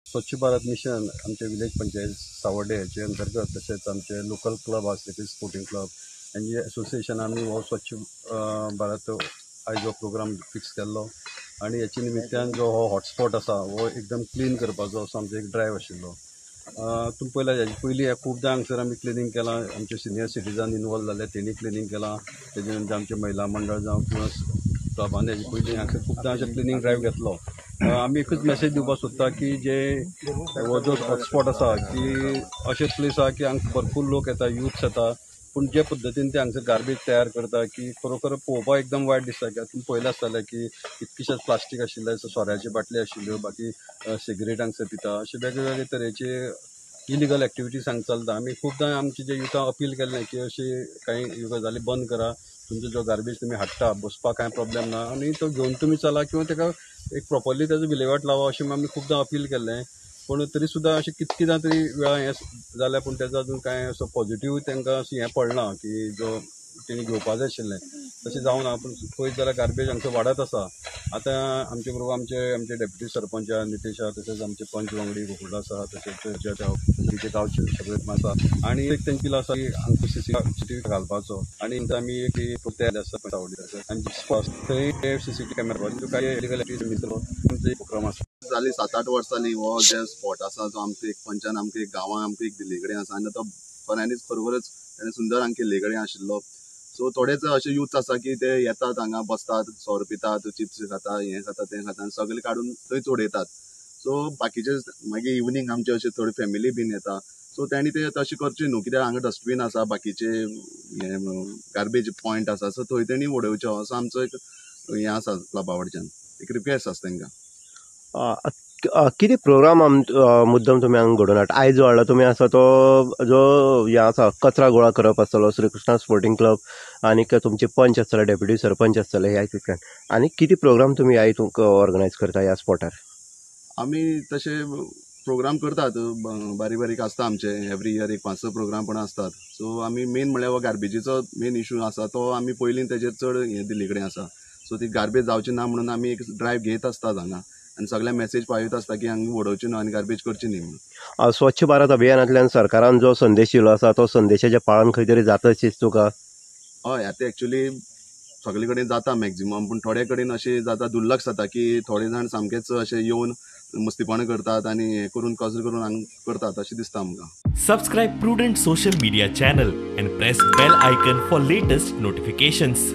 स्वच्छ Bharat mission आमचे village panchayat Savarde हेचे अंतर्गत तशेंच आमचे लोकल क्लब आसा स्पोर्टिंग क्लब हेंचे एसोसिएशन आमी हो स्वच्छ भारत आयज हो प्रोग्राम फिक्स केल्लो आनी हेच्या निमित्यान जो हो हॉटस्पॉट आसा हो एकदम क्लीन करपाचो असो आमचो एक ड्रायव आशिल्लो. तुमी पळयला हेजे पयलीं खुबदां हांगसर आमी क्लिनींग केलां, आमचे सिनियर सिटीजन इनवॉल्व जाले तेणी क्लिनींग केलां, तेजे नंतर आमचे महिला मंडळ जावं किंवा क्लबांनी हेजे पयलीं हांगसर खुबदां अशें क्लिनींग ड्रायव घेतलो. आमी एकूच मेसेज दिवपाक सोदता की जे हो जो हॉटस्पॉट आसा की अशे प्लेस आसा की हांगा भरपूर लोक येता, युथ्स येता, पूण जे पद्दतीन ते हांगसर गार्बेज तयार करता की खरोखर पळोवपाक एकदम वायट दिसता. की तुमी पळयलें आसतलें की कितकेशेच प्लास्टीक आशिल्ले, सोऱ्याची बाटली आशिल्ल्यो, बाकी सिगरेट हांगसर पिता, अशे वेगळे तरेचे इलिगल एक्टिविटीज हांगा चलता. आमी खुबदां आमचे जे युथाक अपील केल्लें की अशी कांय गजाली बंद करा, तुमचो जो गार्बेज तुमी हाडटा बसपाक कांय प्रॉब्लेम ना आनी तो घेवन तुमी चला किंवा ताका एक प्रॉपरली ताजो विलेवाट लावा अशें आमी खुबदां अपील केल्लें. पूण तरी सुद्दां अशें कितकेदां तरी वेळा हें जालें, पूण तेजो अजून कांय असो पॉझिटिव्ह तांकां अशें हें पडना की जो तेणी घेवपा जाय आशिल्लें तशें जावना. पूण पळयत जाल्यार गार्बेज हांगसर वाडत आसा. आतां आमचे बरोबर आमचे आमचे डेप्युटी सरपंच नितेश आसा, तशेंच आमचे पंच वांगडी गोकुळ आसा, तशेंच गांवचे सगळे आसा आनी एक तेंची आसा की हांगा सीसीटीव्ही घालपाचो आनी आमी एक तयार आसा आनी थंय सीसीटीव्ही कॅमेरा कांय इलिगल एक्टिविटी उपक्रम आसा. जाली 7-8 वर्सांनी हो जे स्पॉट आसा जो आमकां एक पंचान आमकां एक गांवां आमकां एक दिल्ली कडेन आसा आनी तो खऱ्यांनीच खरोखरच ताणें सुंदर हांगा केल्ले कडेन आशिल्लो. सो थोडेच अशे यूथ आसा की ते येतात हांगा बसतात, सोरो पितात, चिप्स खाता, हें खाता तें खाता आनी सगळें काडून थंय उडयतात. सो बाकीचे मागीर इवनींग आमचे अशे थोडी फॅमिली बीन येता, सो तेणी ते तशें करचें न्हू कित्याक हांगा डस्टबीन आसा, बाकीचे हे गार्बेज पॉयंट आसा, सो थंय तेणी उडोवचो असो आमचो एक हें आसा क्लबा कडच्यान एक रिक्वेस्ट आसा तांकां. कितें प्रोग्राम मुद्दम तुमी हांगा घडोवन हाडटा? आयज जो हाडला तुमी आसा तो जो हें आसा कचरा गोळा करप आसतलो श्रीकृष्णा स्पोर्टिंग क्लब आनीक तुमचे पंच आसतले, डेप्युटी सरपंच आसतले ह्या हितूंतल्यान, आनी कितें प्रोग्राम तुमी ह्या हितूंक ऑर्गनायज करता ह्या स्पॉटार? आमी तशे प्रोग्राम करतात, बारीक बारीक आसता आमचे एवरी इयर एक 5-6 प्रोग्राम पण आसतात. सो आमी मेन म्हळ्यार हो गार्बेजीचो मेन इशू आसा तो आमी पयलीं तेजेर चड हें दिल्ली कडेन आसा. सो ती गार्बेज जावची ना म्हणून आमी एक ड्रायव घेत आसतात हांगा आनी सगळ्यांक मेसेज पावयत आसता की हांगा उडोवची न्हू आनी गार्बेज करची न्ही म्हणून. स्वच्छ भारत अभियानांतल्यान सरकारान जो संदेश दिलो आसा तो संदेशाचें पालन खंय तरी जाता अशें दिसता तुका? हय, आतां एक्चुली सगळे कडेन जाता मॅक्झिमम, पूण थोडे कडेन अशें जाता दुर्लक्ष जाता की थोडे जाण सामकेच अशे येवन मस्तीपणां करतात आनी हें करून कसो करून हांगा करतात अशें दिसता आमकां. Subscribe Prudent social media channel and press bell icon for latest notifications.